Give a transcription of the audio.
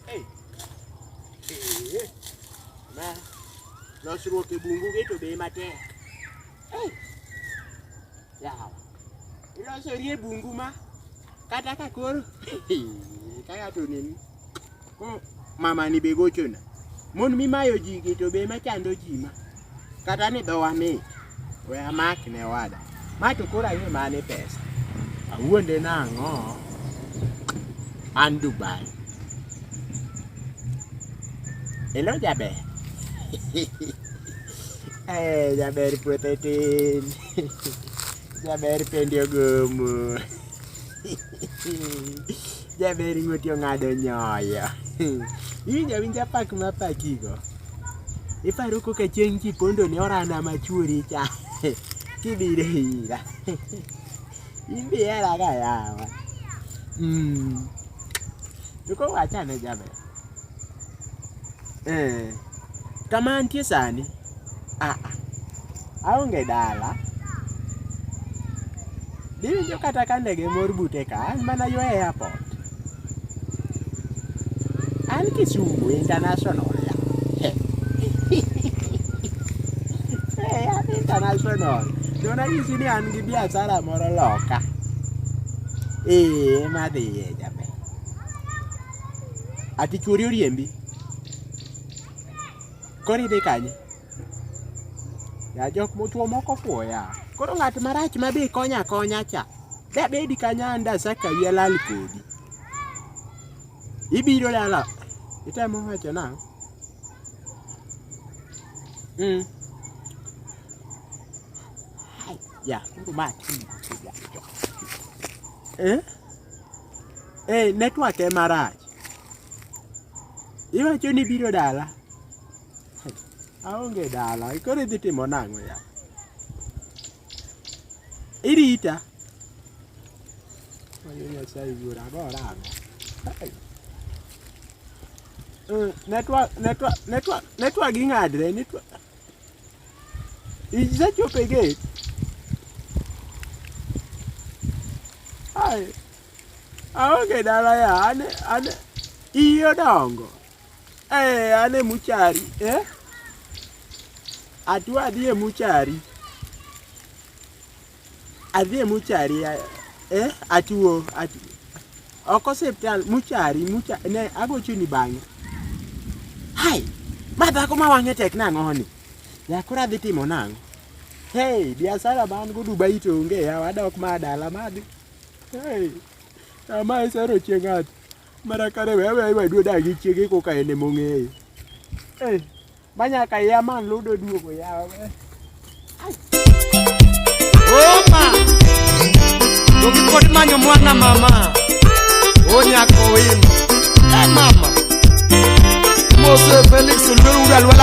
Hey. Eh. Ma losruok e bungu gi to be matek. Hey. Yawa. Ilosori e bungu ma kata ka koro kaka to nini. Ko mama ni be gochona. Mon mimayo ji gi to be machando ji ma. Kata ni dhowa mit. We amak ne wada. Ma to koro ang'e mane pesa. Awuonde nang'o? An Dubai. Hello jaber. Eh, jaber puothe tin. Jaber pendi ogomo. Jaber ng'uti ong'ado nyoyo. Iwinjo awinja pak mapakigo. Iparo koka chieng' kipondo ne orana machuori cha. Kibiro ira. In be ihera ga yawa. To koro wachane jaber. Eh. Kama antie sani. Ah ah. Aonge dala. Diwinjo kata ka ndege mor bute ka, an mana yo airport. An Kisumu International ya. Eh, an international. To nanyisi ni an gi biashara moro loka. Eh, ema adhiye jaber. Ati chuori oriembi? Koro idhi kanye? Ya jok mochuo moko fuo ya. Koro ng'at marach ma be konya akonya cha. Dabedi kanyo an dasaka wiya lal kodi. Ibiro dala. Itemo wacho nang'o? Ya, koro ma ya. Eh? Eh, network ema rach. Iwacho ni ibiro dala. Aonge dala. Koro idhi timo nang'o ya? Irita. Oyo Nyasaye wuora agora ang'o? Ai. Network, network, network, network ing'adre, network. Isechopo e gate? Ai. Aonge dala ya, an, an, iyi odongo. Eh, an e muchari, eh? Atwa adhi e muchari. Adhi e muchari, eh? Atuo, atuo. Ok osiptal, muchari, mucha, ne agochoni bang'e. Hai, ma dhako ma wang'e tek nang'o ni? Ya koro adhi timo nang'o? Hey, biashara ma an go Dubai to onge yawa, adok ma dala ma adhi. Hey, ama isero chieng' ng'ato. Mana kare we aweya wadu odag gi chiege koka en ema ong'eyo. Hey, ma nyaka iya man ludo duogo yawa. Oma! Donge pod imanyo mwana mama? O nyako.